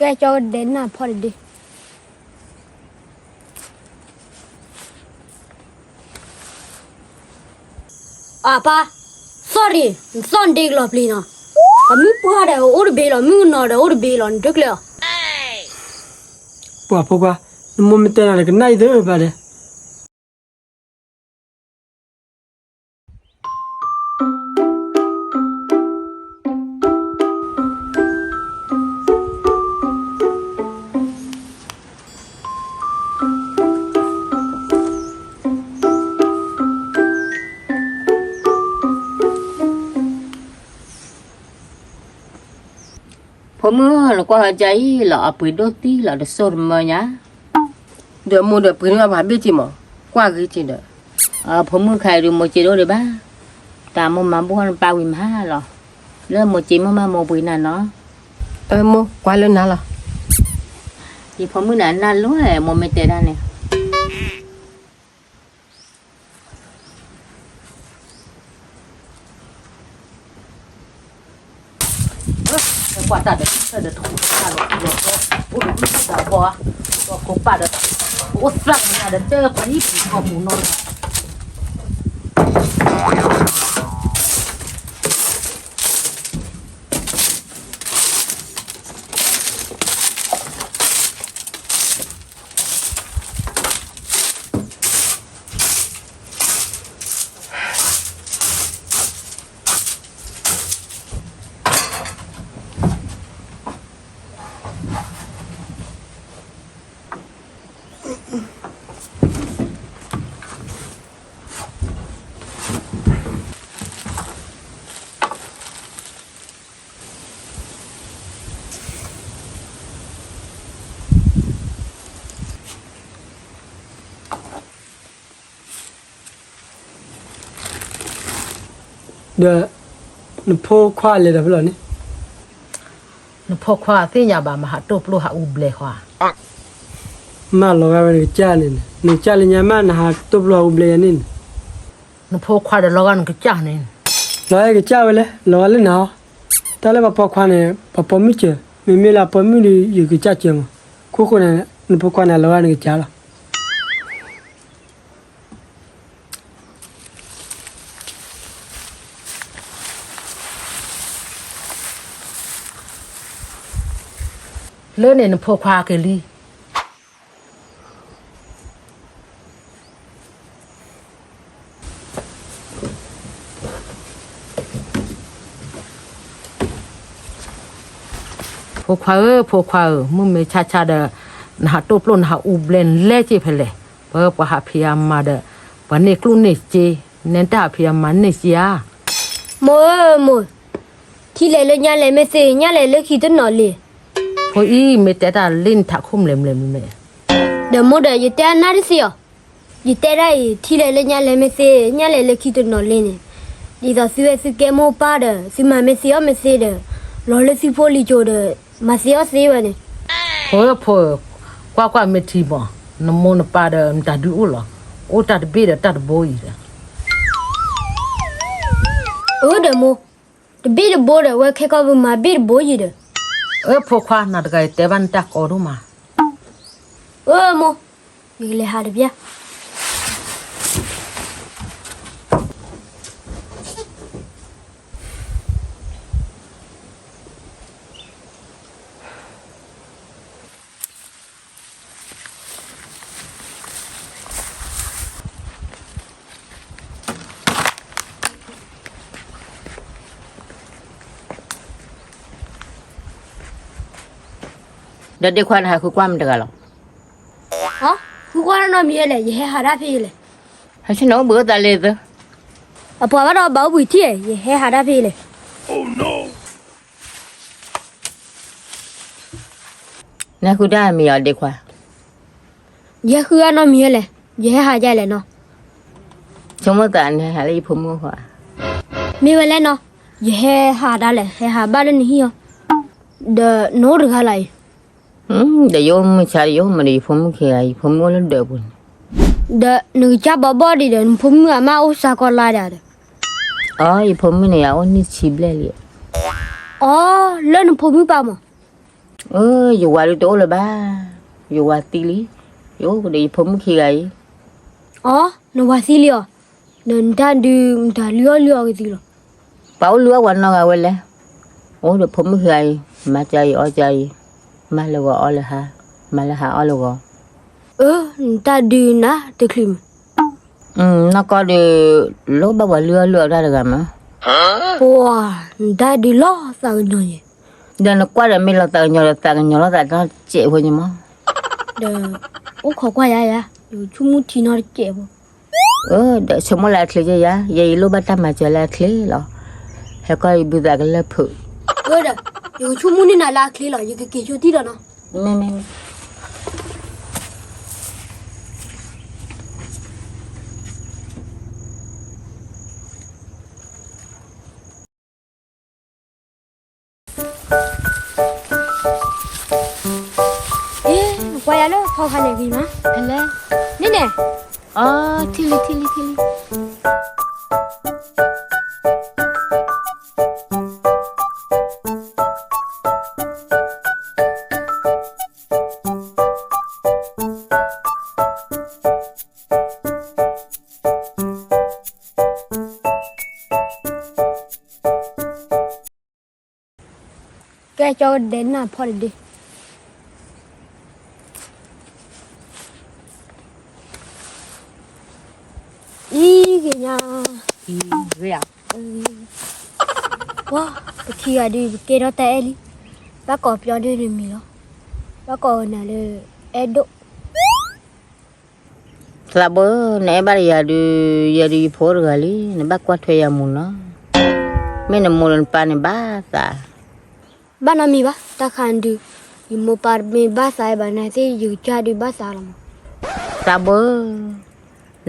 ကဲကၠီကဒဲးနၢ်ဖီတဒ့ အပၢ်, sorry, နသီၣ်နဒ့ကလီၤပျံၤနီၤ, အမုၢ်ပှၢ်ဒီးအိၣ်တဘ့ၣ်လီၤ, မုၢ်ကနီၤဒီးအိၣ်တဘ့ၣ်လီၤ, နဒိၣ်ကျဲအီၤ. ပှၤဖိခွါ, နမိၢ်မ့ၢ်တဲနၤဒီးကနၣ်အံၤသ့ဘၣ်ဒဲး. ဖိမုၣ်, နကွၢ်ဟီကါအံၤလီၤ, အပှ့ၤဒိၣ်သံလီၤ, တစိၢ်တမၢညါ. ဒီးမိၢ်ဒီးပှ့ၤန့ၢ်ဘၣ်ပှၤဘ့ၣ်က့မး, ကွၢ်ဂ့ၤက့ဒီး. ဖိမုၣ်ခါအံၤဒုးမိၢ်စ့ဒိၣ်ဒံးဘၣ်, တၢ်မိၢ်မၤဘူၣ်နပၢ်ဝံၤမဟါလီၤ, လၢမိၢ်စ့မိၢ်မၤမိၢ်ပှ့ၤနၤနီၤ. မိၢ်ကွၢ်လၢနၤလီၤ. ယဖိမုၣ်န့ၣ်နၢ်လိၤ, မိၢ်မ့ၢ်တဲဒၣ်န့ၣ် ကွၢ်တၢ်ဒီးတၢ်ဒီးထူၣ်တၢ်ဒီးထူၣ်ဒီး အိၣ်ဒီးဝံၣ်တၢ်ဘီဧါ, ဒီးခိၣ်ပၢ်ဒီး အိၣ်သၣ်ကညါဒီးတၢ်ပှၤဟံၣ်ပူၤကီၢ်ပူၤနီၤ. ဒီး နဖိခွါလဲၤဒီးဖဲလဲၣ်န့ၣ်, နဖိခွါသ့ၣ်ညါဘၣ် မၤဟးတိၢ်ပျိၢ်ဟးအူဘျဲၣ်ဃီဧါ. မ့ၢ်လီၤဂာ်ဝဲနကစၢ်န့ၣ်, နကစၢ်လၢညါမ့ၢ်နဟးတိၢ်ပျိၢ်ဟးအူဘျဲၣ်ယၤန့ၣ်န့ၣ်, နဖိခွါဒီးလီၤဂာ်နကစၢ်န့ၣ်, လီၤဂာ်ယကစၢ်ဝဲလဲၣ်, လီၤဂာ်လၢနၤဟီ, တၢ်လၢပှၤပိာ်ခွါန့ၣ် ပှၤပိာ်မုၣ်စၢၤ, မ့မ့ၢ်လၢအပိာ်မုၣ်ဒီး ယကစၢ်စၢၤမး, ခိၣ်ဃိန့ၣ် နဖိခွါန့ၣ် လီၤဂာ်နကစၢ်လီၤ. လၢန့ၣ်နဖိခွါက့ၤလံ. ဖိခွါဧၢ, ဖိခွါဧၢ, မုၢ်မ့ၢ်ဆါဆါဒီး နဟးတိၢ်ပျိၢ်နဟးအူဘျဲၣ် နလဲၤက့ၤဖဲလဲၣ်, ပှၤဟးဖံးဟးမၤဒီး ပှၤန့ၢ်ကျိၣ်န့ၢ်စ့, နဲတၢ်ဟးဖံးဟးမၤန့ၢ်စ့ဧါ. မိၢ်ဧၢမိၢ်, ထံလဲၤလၢညါလဲၤမ့ၢ်သ့, ညါလဲၤလၢခံတနီၤလံ. ဖိအံၤ မ့ၢ်တဲတၢ်လၢနထးခိၣ်မလဲၤမလဲၤမ့ၢ်မ့ၢ်, ဒီးမိၢ်ဒီး ယတဲအနၢ်တသ့အီၤ, ယတဲဒၣ်အံၤ ထံလဲၤလၢညါလဲၤမ့ၢ်သ့, ညါလဲၤလၢခံတနီၤလံန့ၣ်, ဒ်သိးသုဝဲသုကဲမိၢ်ပၢ်ဒီး သုမၤမ့ၢ်သ့အီၣ်မ့ၢ်သ့ဒီး လီၤလၢသုဖိလံၤစိၤဒီး မၤသ့အီၣ်သ့ဝဲန့ၣ်. ဖိဧၢဖိ, ကွၢ်ကွၢ်မ့ၢ်ထံမး, နမိၢ်နပၢ်ဒီးနတၢ်ဒုးအိၣ်လီၤ, အိၣ်တၢ်တဘ့ၣ်ဒီးတၢ်တဘိအံၤဒီး. အၢဒီးမိၢ်, တဘ့ၣ်တဘိဒီး ဝဲခဲကီၢ်ပမၤဘ့ၣ်တဘိယံၤဒီး. အၢဖိခွါ, နၤတဂၤယတဲဘၣ်နတၢ်ကီဒိၣ်မး. အၢမိၢ်, ယကလဲၤဟးတပျၢ်. ဒီးဒ့ခွါန့ၣ် ဟးဃုကွၢ်မတၤတဂၤလီၤ. ဟါ, ဃုကွၢ်တၢ်နီတမံၤလဲၣ်, ယဟဲဟးတၢ်ဖဲအံၤလဲၣ်. ဟဲဆ့ၣ်နီၤအိၣ်ဘှံးအိၣ်သါလံသၢ. အပှၤဘၣ်ဒီးဘၣ်အိၣ်ဘှံးထံၣ်, ယဟဲဟးတၢ်ဖဲအံၤလဲၣ်. နဟဲဃုတၢ်မံၤအီၤဒ့ခွါ. ယဟဲဃုအါနီတမံၤလဲၣ်, ယဟဲဟးဒ်လဲၣ်နီၤ. ဆိကမိၣ်သးနဟဲဟးလၢယဖိမုၣ်အဃိဧါ. မ့ၢ်ဝဲလဲၣ်နီၤ, ယဟဲဟးဒ်လဲၣ်, ဟဲဟးဘၣ်လၢနဟံၣ်အီၤ, ဒီးနအိၣ်တဂၤလီၤအံၤ. ဒီးယအိၣ်မုၢ်ဆါဒီး ယအိၣ်မနုၤဒီးယဖိမုၣ်ခံဂၤ, ယဖိမုၣ်အိၣ်လၢဒၢးပူၤန့ၣ်. ဒီးနကစၢ်ဘီဘီဒံးဒီး နဖိမုၣ်အမါအိၣ်စှၤကီးလါဒၣ်ဒီး. အိ ယဖိမုၣ်န့ၣ် ယအိၣ်နံၣ်ဆံဘျဲၣ်လံ. အိ လၢနဖိမုၣ်ပၢ်မး. အၢ ယဝၤဒုးတအိၣ်လၢၤဘၣ်, ယဝၤသံလံ, ယအိၣ်ဒီးယဖိမုၣ်ခံဂၤအံၤ. အိ, နဝၤသံလံအီၤ, နတၢ်ဒုးမတၤလုၢ်အီၣ်လုၢ်အီကသံလီၤ. ပှၤအိၣ်လုၢ်အီၣ်ပှၤနီတဂၤဝဲလဲၣ်, အိၣ်ဒီးဖိမုၣ်ခံဂၤအံၤ, မၤကၢအံၤအီၣ်ကၢအံၤ, မၤလၢဂီၤအီၣ်လၢဟါ, မၤလၢဟါအီၣ်လၢဂီၤ. အၢ, နတၢ်ဒုးနၤတချုးမး နီၢ်ကီၢ်ဒုး လိၣ်ဘၣ်ပှၤလုၢ်အီၣ်လုၢ်အီတၢ်တဂၤမး. ပှၤ, နတၢ်ဒုးလီၤသးကညီၤယဲ, ဒီးနကွၢ်ဒီးမ့ၢ်လီၤသးကညီၤဒီးသးကညီၤလီၤသးနီတစဲးဖိန့ၣ်မး. ဒီးအိၣ်ခိးကွၢ်ယၤယၤ, ယကဆိကမိၣ်ထံနီတစဲးဖိ. အၢ, ဒီးဆိကမိၣ်လၢအချ့ယဲယၤ, ယဲယလိၣ်ဘၣ်တၢ်မၤစၢၤလၢအချ့လီၤ. ဟဲကီၢ်ယဘုသးကလၢၢ်ဖုး. အၢဒီး, ယကဆိကမိၣ်န့ၢ်နၤလၢအချ့လီၤ, ယကက့ၤဆိထံၣ်ဒီးနီၤ. မ့ၢ်မ့ၢ်မ့ၢ် အ့, ကွၢ်ယၤလၢဖီခါန့ၣ်ဂ့ၤမး, ဖဲလဲၣ်, န့ၣ်န့ၣ်, အီ, ထံၣ်လံ ထံၣ်လံ ထံၣ်လံ. ကဲ ကၠီကဒဲးနၢ်ဖီတဒ့, အံၤဂ့ၤညါ, အံၤဂ့ၤဧါ, ပှၤ, ပခံဂၤဒုး ပကဲထီၣ်တၢ်အဲၣ်လံ, ဘၣ်ကိးပျီဒုးတမံၤလီၤ, ဘၣ်ကိးနၤလၢ အဲၣ်ဒိၣ် သးဘိဧၢ, နအဲၣ်ဘၣ်ယၤဒုး, ယဲဒုးယဖိတဂၤလံ, နဘၣ်ကွၢ်ထွဲယၤမူနီၤ, မ့ၢ်နမိၢ်ဒီးနပၢ်န့ၣ်ဘၣ်သး, ဘၣ်နီတမံၤဘၣ်, တၢ်ခါဒုး, ယမိၢ်ပၢ်မ့ၢ်ဘၣ်သးဘၣ်န့ၣ်သ့ၣ် ယကစၢ်ဒုးဘၣ်သးလီၤမး, သးဘိဧၢ,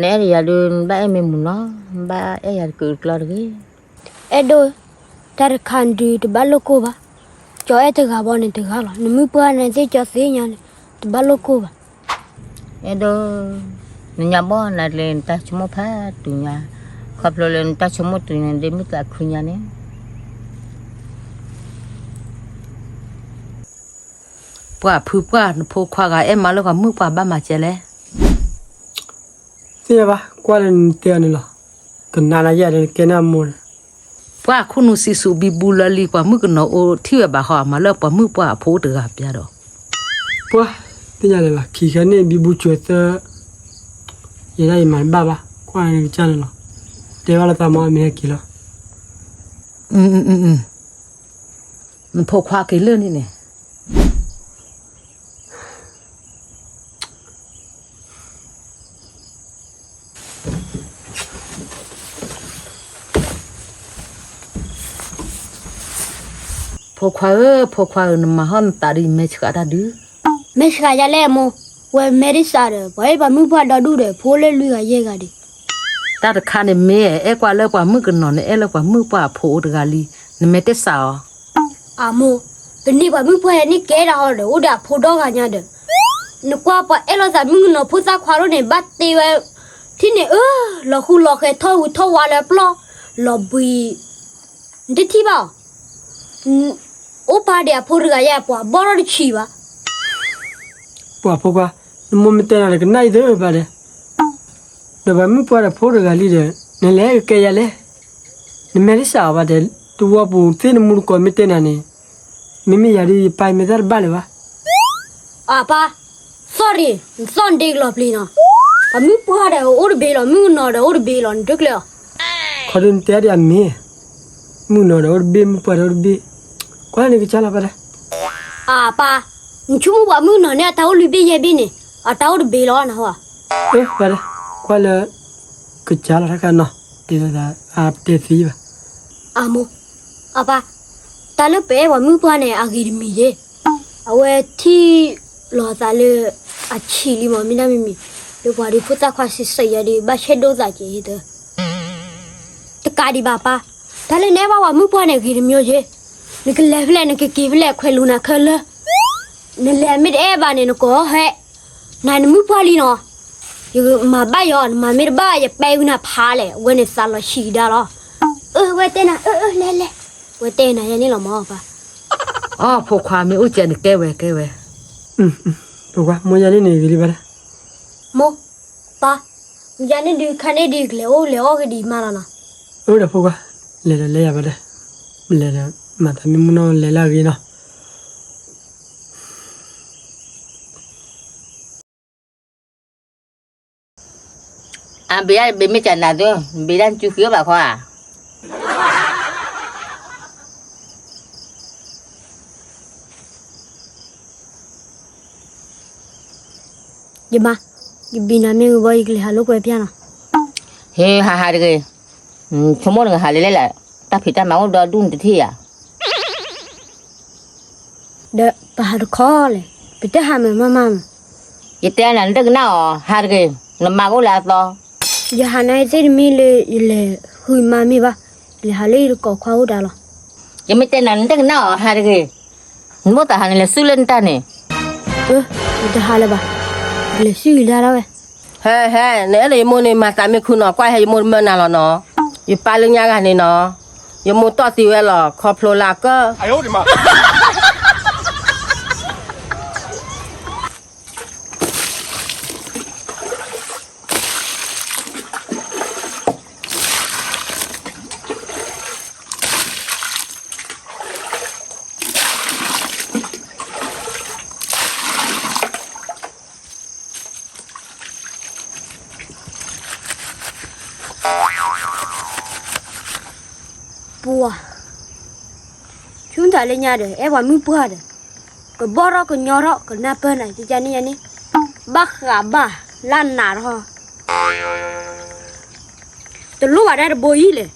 နအဲၣ်ယၤဒုး နဘၣ်အဲၣ်မ့ၢ်မူနီၤ, နဘၣ်အဲၣ်ယၤတကုာ်တကျီတဂ့ၤ. အဲၣ်ဒိၣ်, တၢ်တခါဒုးတဘၣ်လိာ်ကိၢ်ဘၣ်, ကၠီအဲၣ်တဂၤဘၣ်န့ၣ်တဂၤလီၤ, နမုၢ်ပှၢ်န့ၣ်သ့ၣ်ကၠီသ့ၣ်ညါန့ၣ်, တဘၣ်လိာ်ကိၢ်ဘၣ်. အဲၣ်ဒိၣ်, နညါဘီနၤလၢနတၢ်ဆိကမိၣ်ဖးတုၤညါ, ခီဖျိလၢနတၢ်ဆိကမိၣ်တုၤညါ ဒ့မုၣ်သးခုညါန့ၣ် ပှၢ်ဖုပှၢ် နဖိခွါဂၤအဲၣ်မးလၢပှၤမုၣ်ပှၢ်ဘၣ်မၤစဲလဲၣ်. သ့ၣ်ညါဘၣ် ကွၢ်လၢနတဲအီၤန့ၣ်လီၤ. ကနၣ်နယဲၢ်ဒီးနကဲနၢ်မိၢ်န့ၣ်. ပှၢ်ခူၣ်နူာ်စံးဆူၣ်ဘံဘူလၢလံ ပှၤမုၣ်ကနီၤအိၣ်ထံၣ်ဝဲဘၣ်ဟီ အမၤလၢပှၤမုၣ်ပှၢ်အဖိတဂၤပျၢ်ဒီး. ပှၢ်, သ့ၣ်ညါလၢၤဘၣ် ခံခါန့ၣ် ဘံဘူစၢၤသၢ ယဲဒၣ်ယမၤတဘၣ်ဘၣ် ကွၢ်နကစၢ်န့ၣ်လီၤ. တဲဘၣ်လၢသးမ့ၢ်အမ့ၢ်ဟဲက့ၤလီၤ. နဖိခွါက့ၤလၢန့ၣ်န့ၣ်. ဖိခွါဧၢ, ဖိခွါဧၢ, နမၤဟီၣ်နသးဒီး ယမဲာ်ဆှးတၢ်ဒုး. မဲာ်ဆှးယၤလဲၣ်အမိၢ်, ဝဲမဲာ်တစးဒီး ပှၤအဲၣ်ပှၤမုၣ်ပှၢ်ဒီဒူၣ်ဒီး ဖိလၢလွံၢ်ဂၤယဲၢ်ဂၤဒံး. တၢ်တခါန့ၣ်မ့ၢ် အဲၣ်ကွၢ်လၢပှၤမုၣ်ကနီၤန့ၣ် အဲၣ်လၢပှၤမုၣ်ပှၢ်အဖိအိၣ်တဂၤလံ, နမဲာ်တစးအီၤ. အမိၢ်, ပန့ၢ်ပှၤမုၣ်ပှၢ်ဟဲန့ၣ်ကဲဒၣ်ဟီဒီး အိၣ်ဒီးအဖိဒီဂၤညါဒီး, နကွၢ်ပှၤအဲၣ်လိာ်သးမုၣ်ကနီၤဖိသၣ်ခွါလိၤန့ၣ် ဘၣ်တ့ဝဲ, ထံၣ်န့ၣ်အၢ, လီၤဃူလီၤဃဲၤထီၣ်ဝံၤထီၣ်ဝါလၢပျီ, လီၤဘှံး, နတထံၣ်ဘၣ်အီၤ. အိၣ်ပာ်ဒီးအဖိတဂၤယဲၢ် ပှၤဘီၣ်ထီၣ်တဆံးဘၣ်. ပှၤဖိခွါ, နမိၢ်မ့ၢ်တဲနၤဒီးကနၣ်အံၤသ့ဘၣ်ဒီး, ဒီးပှၤမုၣ်ပှၢ်ဒီးဖိတဂၤလံဒီး နလဲၤကကဲယၤလဲၣ်. နမဲာ်တစးအီၤဘၣ်ဒီး, တဝီပူၤသ့ၣ်နမူနကီးမ့ၢ်တဲနၤန့ၣ်, မ့မ့ၢ်ယၤဒုး ယပာ်မ့ၢ်တၢ်တဘၣ်လၢၤဘၣ်. အပၢ်, သီၣ်ရ့ၣ်, နသီၣ်နဒ့ကလီၤပျံၤနီၤ. ပှၤမုၣ်ပှၢ်ဒီးအိၣ်တဘ့ၣ်လီၤ, မုၣ်ကနီၤဒီးအိၣ်တဘ့ၣ်လီၤ, နတကျဲၤအီၤ. ခီဒုးနတဲဒ်အမ့ၢ်, မုၣ်ကနီၤဒီးအိၣ်တဘ့ၣ် မုၣ်ပှၢ်ဒီးအိၣ်တဘ့ၣ်, ကွၢ်လၢနကစၢ်လီၤပၢ်တဲ. အပၢ်, နဆိကမိၣ်ပှၤမုၣ်ကနီၤန့ၣ် အတၢ်အိၣ်လွံၢ်ဘ့ၣ်ယဲၢ်ဘ့ၣ်န့ၣ်, အတၢ်အိၣ်တဘ့ၣ်လီၤနဟီ. ပၢ်တဲ, ကွၢ်လၢ ကစၢ်လီၤတၢ်ခါနီၤ, တဲသး, အတဲသ့ဘၣ်. အမိၢ်, အပၢ်, တၢ်လၢပအဲၣ်ပှၤမုၣ်ပှၢ်န့ၣ် အဂ့ၤတမံၤယဲၢ်. အဝဲထံၣ်လီၤသးလၢ အဆံးလံမး မ့ၢ်ဒၣ်မ့မ့ၢ်, လၢပှၤဒုးဖိသၣ်ခွါစံးဆၢယၤဒုး ဘၣ်ဆဲးဒိၣ်သးက့ၤယဲၢ်တၢ် တကးဒံးဘၣ်ပၢ်, တၢ်လၢနအဲၣ်ဘၣ်ပှၤမုၣ်ပှၢ်န့ၣ် ဂ့ၤတမံၤယဲၢ်. နကလဲၤဖဲလဲၣ် နကက့ၤဖဲလဲၣ် ခွဲးလူၤနၤခဲလၢာ်, နလဲၤမ့ၢ်တအဲၣ်ဘၣ်န့ၣ် နကိးဟဲ, နၤနမုၣ်ပှၢ်လံနီၤ. ယမၤဘၣ်ယီၤ နမၤမ့ၢ်တဘၣ် ယပဲဝံနၤဖးလဲၣ် အဝဲန့ၣ်သးလီၤဆံးကဒါလီၤ. အၢ ဝဲတဲနၤ အၢ အၢ လဲၤလဲၤ, ဝဲတဲနၤယဲန့ၣ်လီၤမးပၢ်. အီ ဖိခွါ မ့ၢ်အိၣ်ကဲန့ၣ် ကဲဝဲ ကဲဝဲ. ဖိခွါ မိၢ်ယါန့ၣ်န့ၣ် ဂ့ၤလံဘၣ်ဒၣ်. မိၢ်, ပၢ်, မုၢ်ယါန့ၣ်ဒုး ခါန့ၣ်ဒုး ကလဲၤအိၣ်လဲၤအီၣ်ကဒံးမးလီၤနီၤ. အိၣ်ဒီးဖိခွါ, လဲၤဒီးလဲၤယၤဘၣ်ဒၣ်. လဲၤဒီး မၤသးမ့ၢ်မုၢ်နီၢ်လဲၤလၢအဂ့ၤနီၤ. အဘ့ၣ်ဒၣ်ဘ့ၣ်မ့ၢ်ကနၤသု, ဘ့ၣ်ဒၣ်စူဃံအီၣ်ဘၣ်ခီဧါ. ယမါ, ယဘံၣ်နၤမ့ၢ်ဂ့ၤဘၣ် ယကလဲၤဟးလိာ်ကွဲဖၠၣ်နီၤ. ဟ့ ဟးဟးတဂ့ၤ. ဆိကမိၣ်နကဟးလၢလဲၣ်လဲၣ်, တၢ်ဖံးတၢ်မၤအိၣ်ဒီဒူၣ်နတထံၣ်ဧါ. ဒီးပဟးတခီလဲၣ်, ပတဟးမးမးမး. ယတဲနၤနတကနၣ်အီၤ, ဟးတဂ့ၤ, နမါကအိၣ်လၢအသီ. ယဟးန့ၣ်သ့ၣ်တမ့ၢ်လၢယလဲၤဃုမါမ့ၢ်ဘၣ်, ယလဲၤဟးလၢယတကိးခွါအိၣ်တၢ်လီၤ. ယမ့ၢ်တဲနၤနတကနၣ်အီၤ, ဟးတဂ့ၤ. နမိၢ်သးဟးန့ၣ်လဲၤဆူၣ်လၢနတၢ်န့ၣ်. အၢ, ယတဟးလၢၤဘၣ်, လဲၤဆူၣ်ယံၤလၢ်ဒၣ်ဝဲ. ဟဲဟဲ, နအဲၣ်ဒိးယမိၢ်န့ၣ် မၤသးမ့ၢ်ခုနီၤ, ကွၢ်ဟဲယမိၢ်မၢနၤလီၤနီၤ. ယပၢ်လၢညါဂၤန့ၣ်နီၤ, ယမိၢ်တီၢ်သံဝဲလီၤ ခီဖျိလၢအကၢၣ်. ပှၤ, ဆူညါလၢညါဒီး အဲၣ်ပှၤမုၣ်ပှၢ်ဒီး, ကဘီထီၣ်ကညီထီၣ် ကနၢ်ပၢၢ်နၤ ကကန့ၣ်ယၤန့ၣ်, ဘၣ်ဃးဘၣ်လၢနၤထီၣ်, တလိၣ်ဘၣ်ဒၣ်တဘိအံၤလဲၣ်.